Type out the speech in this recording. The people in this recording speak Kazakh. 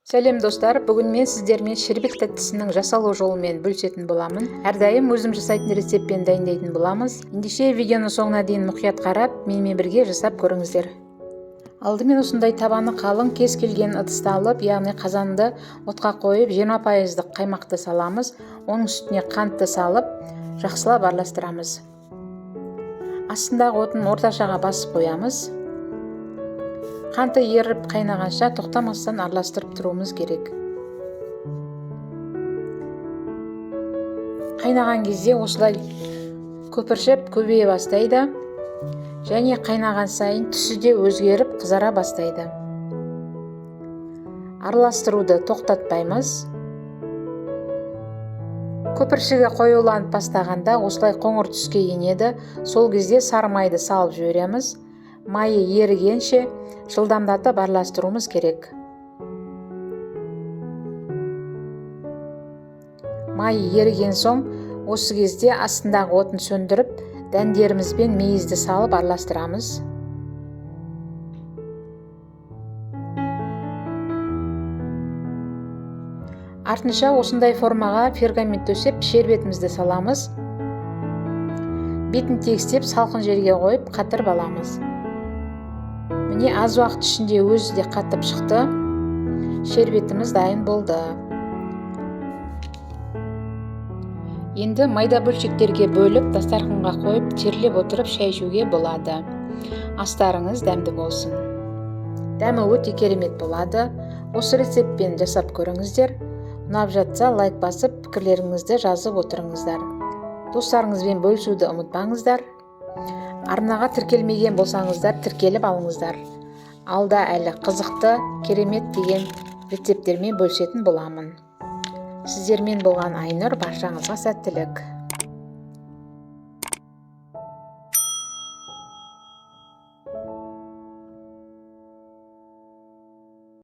Сәлем, достар! Бүгін мен сіздермен шербет тәттісінің жасалу жолымен бөлісетін боламын. Әрдайым өзім жасайтын рецептпен дайындайтын боламыз. Ендеше, видеоны соңына дейін мұқият қарап, менімен бірге жасап көріңіздер. Алдымен осындай табаны қалың кез келген ыдысты алып, яғни қазанды отқа қойып, 20%-дық қаймақты саламыз. Оның үстіне қантты салып, жақсылап араластырамыз. Астындағы отын орташаға басып қоямыз. Қанты еріп қайнағанша тоқтамастан араластырып тұруымыз керек. Қайнаған кезде осылай көпіршіп көбейе бастайды және қайнаған сайын түсі де өзгеріп қызара бастайды. Араластыруды тоқтатпаймыз. Көпіршігі қоюланып бастағанда осылай қоңыр түске енеді. Сол кезде сары майды салып жібереміз. Майы ерігенше жылдамдатып араластыруымыз керек. Майы еріген соң осы кезде астындағы отын сөндіріп, дәндерімізбен мейізді салып араластырамыз. Артынша осындай формаға пергамент төсеп, шербетімізді саламыз. Бетін тегістеп, салқын жерге қойып, қатырып аламыз. Міне, аз уақыт ішінде өзі де қатып шықты. Шербетіміз дайын болды. Енді майда бөлшектерге бөліп, дастарханға қойып, терлеп отырып шай ішуге болады. Астарыңыз дәмді болсын. Дәмі өте керемет болады. Осы рецептпен жасап көріңіздер. Ұнап жатса, лайк басып, пікірлеріңізді жазып отырыңыздар. Достарыңызбен бөлісуді ұмытпаңыздар. Арнаға тіркелмеген болсаңыздар, тіркеліп алыңыздар. Алда әлі қызықты, керемет деген рецепттермен бөлісетін боламын. Сіздермен болған Айнұр, баршаңызға сәттілік.